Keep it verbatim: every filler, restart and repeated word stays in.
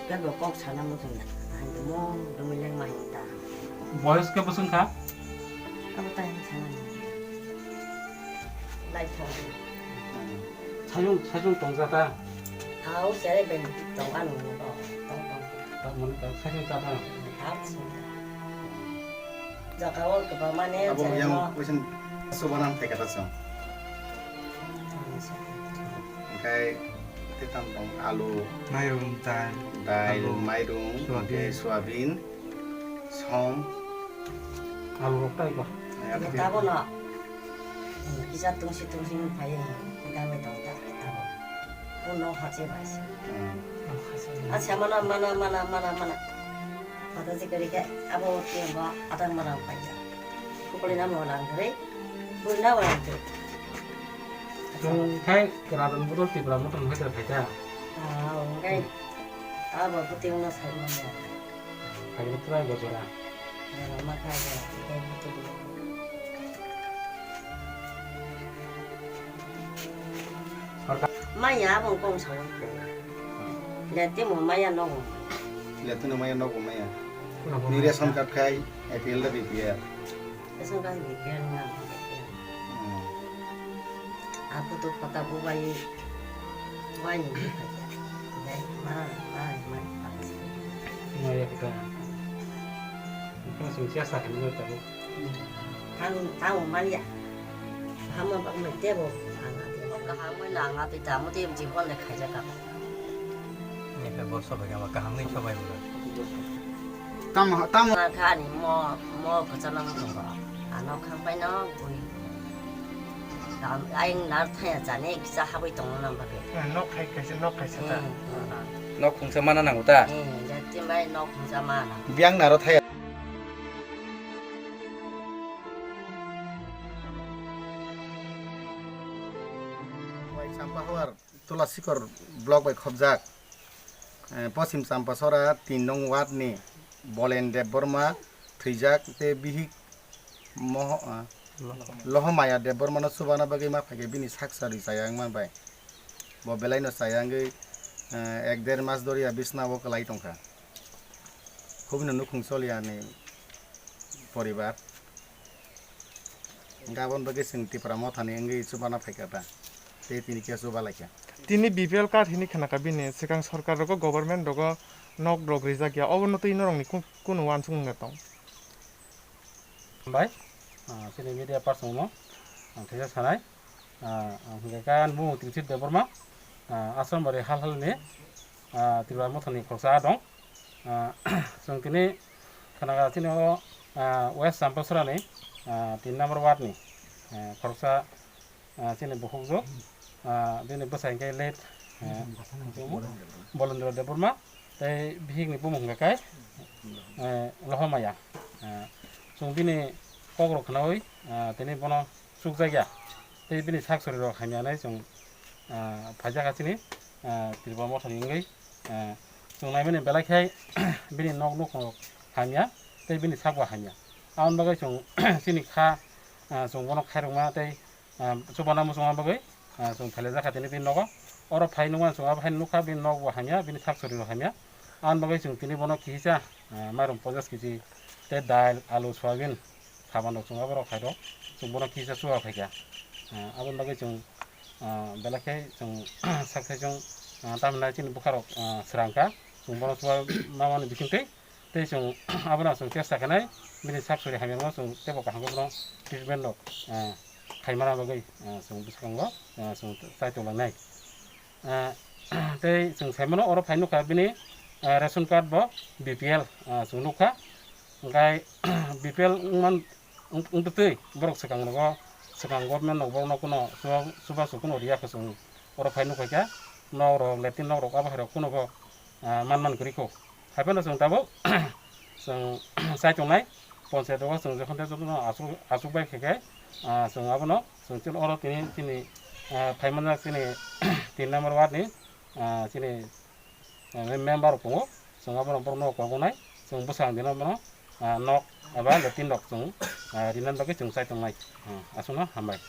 Kebo kok sana muchung da. Ang mo dumi leng ma hinta. Boyos ke bosong kha? Abo ta hin sana ni. Lai thong. Sajung, sajung tong jata. Au sere ben tong anu mo tong tong. Tak mun tak sajung jata. Tak sung. Jaka o kwbangma ne abo yang koisan subanang thai kata song. Engkai tei tamo tong alu, mairum, dail, dail, alu, mairum, soyabin, tei soyabin, som. Alu rok tai ko? Abo tei tabo no. Kisa tungsi tungsi no phai, dame tong ta tabo. Uno hache bai se. Hmm. Acha mana mana mana mana mana. Pata se kari ke abo tiang ba adang mana pai ya. Kukuli na mo lang kare. Bui na mo lang kare. Chung khai kera don budol Tipra mothon khai kere khai ta. Ah, ong kai. Abo buti ong na sai mo mo. Khai mo trai bojora. Jora ma khai jora. Kai buti. Maya abo kong sawi. Leti mo maya nogo. Leti no maya nogo maya. Ni ration card khai A P L da B P L. Ration card B P L nga. Hmm. Aku tu pata bubai. Wai ni bubai. Dai ma ma ma. Maya kita. Bukan sungsia sakit ni tahu. Ang tamo manya. Hamo ba mai tebo anga tebo. Kaham mai langa ti tamo ti jibon le khaija ka. Ni khe bo sobai ma kaham ni sobai ma. Tamo tamo. Kha ani mo mo kachala mo tongo. Ano khang pai no bui. Tam aing nar thaya jani kisa habui tongo nam bagwi. Nok khai kaisa nok kaisa ta. Hmm, hmm. Nok khungsa mana nango ta? Hmm, jati mai nok khungsa mana. Biang naro thaya. Bai Champahawar Tulasikor block bai khobjak, eh, Poschim Champasora tin nong ward ni Bolen Debbarma thwijak tei bihik Moho-, ah, Lohomaya Debbarma no chubana bagwi ma phaikhe bini sak sari chaya wngma bai. Bo belai no chaya wngwi, eh, ek der mas doriya bisna o kwlai tongkha. Khubui no nukhung choliya ni poribar. Hwnkhe aboni bagwi chwng Tipra Mothani wngwi chubana phaikha ta, tei tini khe chuba laikha. Tini B P L card hini khnakha bini, swkang sorkar rogo, government rogo nok rok rijak ya, obono twi norokni ku-, kunu uansukmung tong? Hambai, ah, chini media person no ang kisa sanai, ah, ang hwnkhe kha ani bumung Trisir Debbarma, ah, Aswrambari hal hal ni, ah, Tipra Mothani khoroksa dong. Ah, chwng tini khnakha chini o, ah, West Champasora ni, ah, tin number ward ni, ah, khoroksa, ah, chini bukhukjwk, ah, bini bwsai hwnkhe late, ah, Bolendra Debbarma tei bihik ni bumung hwnkhe kai, eh, Lohomaya. Ah, chwng bini kok rok khnaui, ah, tini bono chukjakya tei bini sak sori rok hamya hinwi chwng, ah, phaijak ha chini, ah, Tipra Mothani wngwi. Ah, chwng naimani belai khe bini nok nukhung hamya tei bini sakbo hamya. Aboni bagwi chwng chini kha, ah, chwng bono khairokma tei, ah, chubana muchungma bagwi, ah, chwng phailajak kha tini bini nogo. Oro phai nukmani chwng abo haino nukha bini nokbo hamya, bini sak sori rok hamya. Aboni bagwi chwng tini bono kisa, ah, mairum ponchash kg tei dal, alu, soyabin, saban rok chwng abo rok khairok, chwng bono kisa chuba phaikha. Ah, aboni bagwi chwng, ah, belai khe chwng sak sai chwng, ah, tamhinai chini bwkha rok, ah, swrang kha, chwng bono chuba mamani bisingtwi tei chwng abono chwng chesta khainai bini sak sori hamya rokno chwng teibo kaham khe bono treatment rok, ah, khaimana bagwi, ah, chwng bwskango, ah, chwng chai tonglainai. Ah, tei chwng sai mano oro phai nukha bini, ah, ration card bo B P L, ah, chwng nukha. Hwnkhe B P L wngman, wng-, wngtwi borok swkang rogo, swkang government rok borokno kuno chuba, chubachu kuno riya khe chwng oro phai nukha khe nok rok, latrine nok rok, abo hai rok kuno bo, ah, man man kwrwi kho. Haiphano chwng tabuk chwng chai tongnai, ponchayat rogo chwng jokhon tei jotono achuk, achuk bai khe khe, ah, chwng abono chwng chini oro tini chini, ah, phaimanjak chini tin number ward ni, ah, chini, ah, member rok tongo, chwng abono borokno kok wngnai, chwng bwsang dino bono, ah, nok eba latrine rok chwng, ah, rinani bagwi chwng chai tongnai, ah, aswkno hambai.